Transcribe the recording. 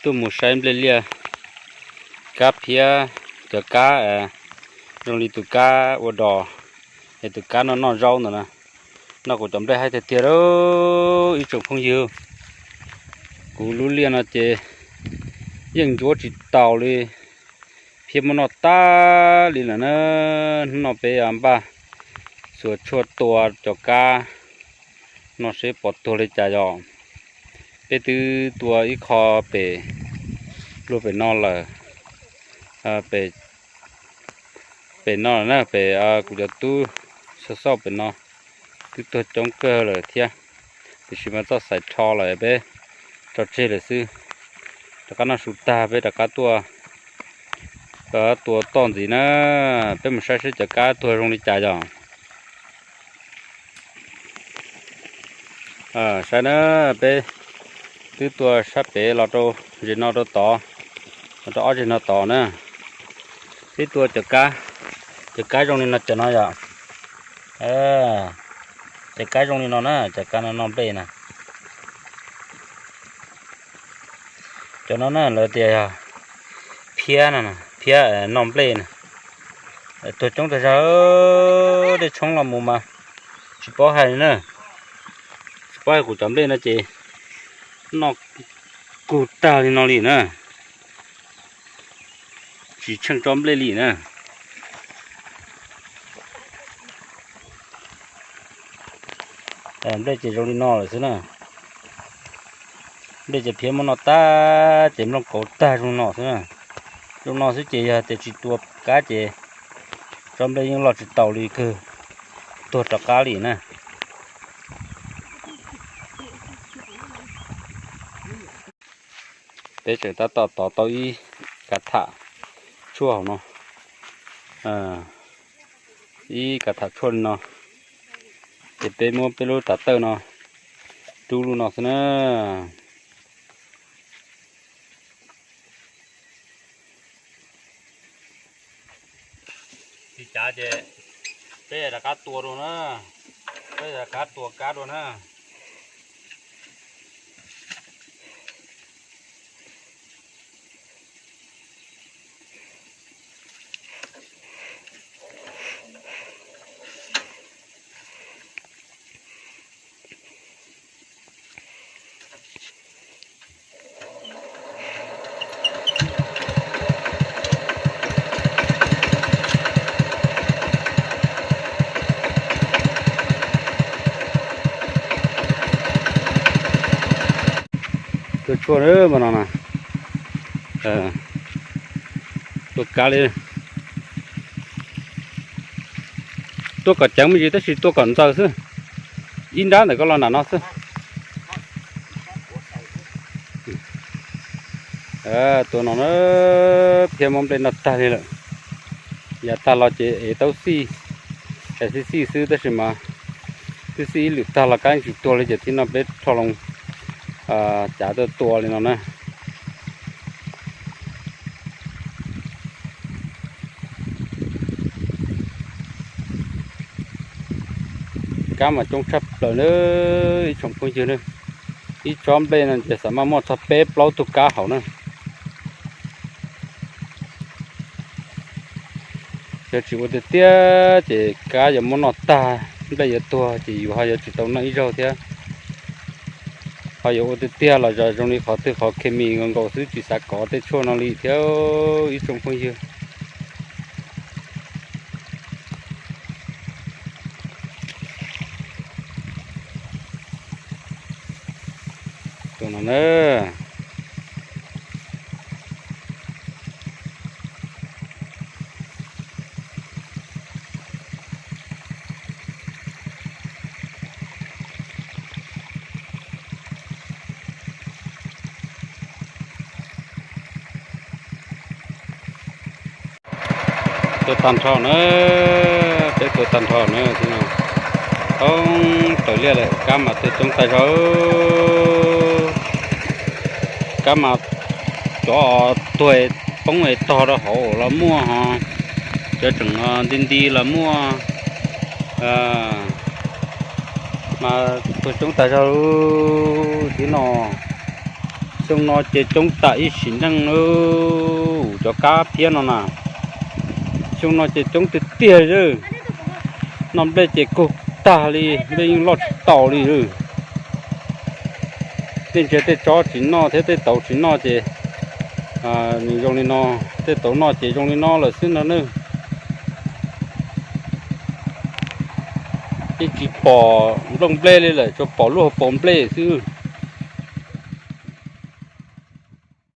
Tuaj mus saib nplej liaj, kab phiab, cov kab zoo li tus kab ua dos, es tus kab no noj zaub ntawd na, noj kuv cov nplej haib tiag tiag lauj ib tsoom phooj ywg. Kuv lub liaj no ces yeej ntsuab tsis taus li, phiab muab noj tag li lawm na. Hnub no peb npaj xuas tshuaj tua cov kab no seb puas tuag li cas yom. Peb twb tua ib qho pem, luag pem no lawm, pem no na, pem kuv cov tub xauj xauj pem no twb tuag coob kawg lawm thiab, tiam sis mas txoj xaim rho lawm peb tso tseg lawm xwb. Rov qab noj su tag peb rov qab tuaj tua toj ntxiv na. Peb mus saib seb cov kab tuag zoo li cas yom. Saib na, peb twb tua sab pem los rau ze no rau tod, los rau ob ze no tod na. Peb tua cov kab, cov kab zoo li no cov no yom. Cov kab zoo li no na, cov kab no noj nplej na. Cov no na lawv tias yog phiab no, phiab noj nplej na. Tuag coob tag zog, dej tshoob los mus mas tsis paub hais li na. Tsis paub hais kuv cov nplej no ces noj kug tag li no li na. Tsis tsheej tsob nplej li na. Nplej ces zoo li no lawm xwb na. Nplej ces phiab muab noj tag ces nplooj kauv tag zoo no xwb na. Zoo no xwb ces yog tias tsis tua kab ces tsob nplej yeej loj tsis taus li kawg, tuag rov qab li na. Peb tseem tab tom tov tau ib kav tham tshuaj hauv no, ib kav tham tshuaj li no, ces peb muab peb lub tav tawj no rub lub no xwb na. Tsis cav ces peb rov qab tua dua na, peb rov qab tua kab dua na. Tua tshuaj mas no na, tua kav li, tua kom ceev me ntsis tab sis tua kom ntxaws xwb, ib nrab ntawm koj los nram no xwb. Tua no na, phiab muab nplej noj tag li lawm. Yav tag los ces ev taub xij, es xij xij xwb tab sis mas twb xij ib lwm tag los kab tsis tuag li ces thib no peb rho loo cav tuaj tua li no na. Kab mas coob tshaj plaws na ib tsoom phooj ywg na. Ib tsob nplej no ces xav mas muaj txog peb plaub tug kab hauv na. Yog tsis ua tiag tiag ces kab yuav muab noj tag, nplej yuav tuag ces yus ho yuav tsis tau noj ib zaug thiab. Ho yuav ua tiag tiag los zoo li qhov twg qhov khes mis nkaus nkaus xwb tsis xav kov tej tshuaj no li thiab ib tsoom phooj ywg. Tus no na. Tua tag nrho na, peb tua tag nrho na, thoob plaws liaj lawm, kab mas tuag coob tag zog. Kab mas cov tuag poob es tog rau hauv los muaj ho, cov tseem nti nti los muaj, mas tuag coob tag zog thib no. Xyoo no ces coob tas ib sim neej, cov kab phiab no na. Xyoo no ces coob tiag tiag. Noj nplej ces kub tag li, nplej yeej loj tsis taus li. Tej ntsia tej tsob tsis noj thiab tej tauv tsis noj ces nws zoo li no. Tej tauv noj ces zoo li no lawm xwb no ne. Yeej tsis pom nplooj nplej li lawm, tsuas pom lub hauv paus nplej xwb.